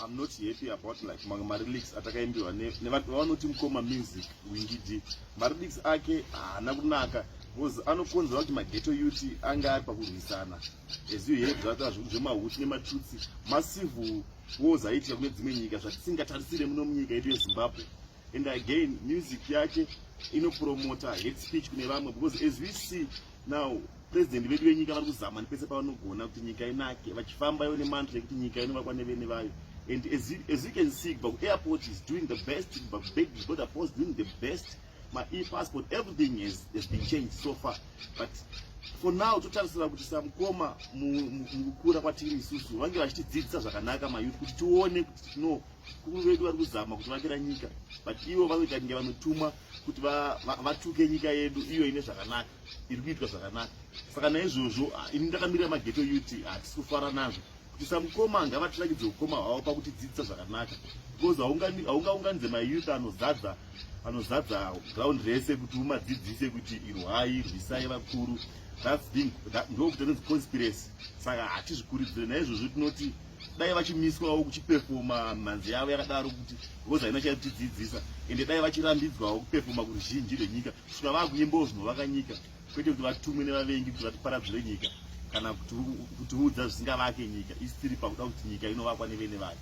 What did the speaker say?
I'm not happy about like mamwe malyrics atakaimbiwa nevanoti mukoma Music Winky D. Malyrics ake haana kunaka because anokonzera kuti maghetto youth anga ari pakurwisana. As you heard, zvata zvemahuti nematutsi, massive wars aiitika kune dzimwe nyika zvatisingatarisire muno munyika yedu yeZimbabwe. And again, music yake inopromota hate speech kune vamwe, because as we see now, president vedu venyika vari kuzama nepese pavanogona kuti nyika inake, vachifamba ivo nemantra yekuti nyika inovakwa nevene vayo. And as you can see, kubva kuairport is doing the best, kubva kuborder post doing the best, ma-e-passport, everything has been changed so far. But for now totarisira kuti samukoma mukukura kwatiri isusu vange vachitidzidzisa zvakanaka mayouth, kuti tione kuti no, kuru vedu vari kuzama kutivakira nyika, but ivo vanoita kunge vanotumwa kuti vatuke nyika yedu iyo ine zvakanaka, iri kuitwa zvakanaka. Saka naizvozvo ini ndakamirira maghetto youth, hatisi kufara nazvo kuti samukoma ngavatirakidze ukoma hwavo pakutidzidzisa zvakanaka, because haungaunganidze mayouth anozadza ground rese kuti umadzidzise kuti irwai, rwisai vakuru. That's being ndokuti anonzi conspiracy. Saka hatizvikuridzire. Naizvozvo tinoti dai vachimiswawo kuchipefoma mhanzi yavo yakadaro, kuti because haina chaitidzidzisa. Ende dai vachirambidzwawo kupefoma kuruzhinji rwenyika kusvika vakuimbawo zvinovaka nyika, kwete kuti vatumwe nevavengi kuti vatiparadzire nyika kana kutiudza zvisingavake nyika. Isi tiri pakuda kuti nyika inovakwa nevene vayo.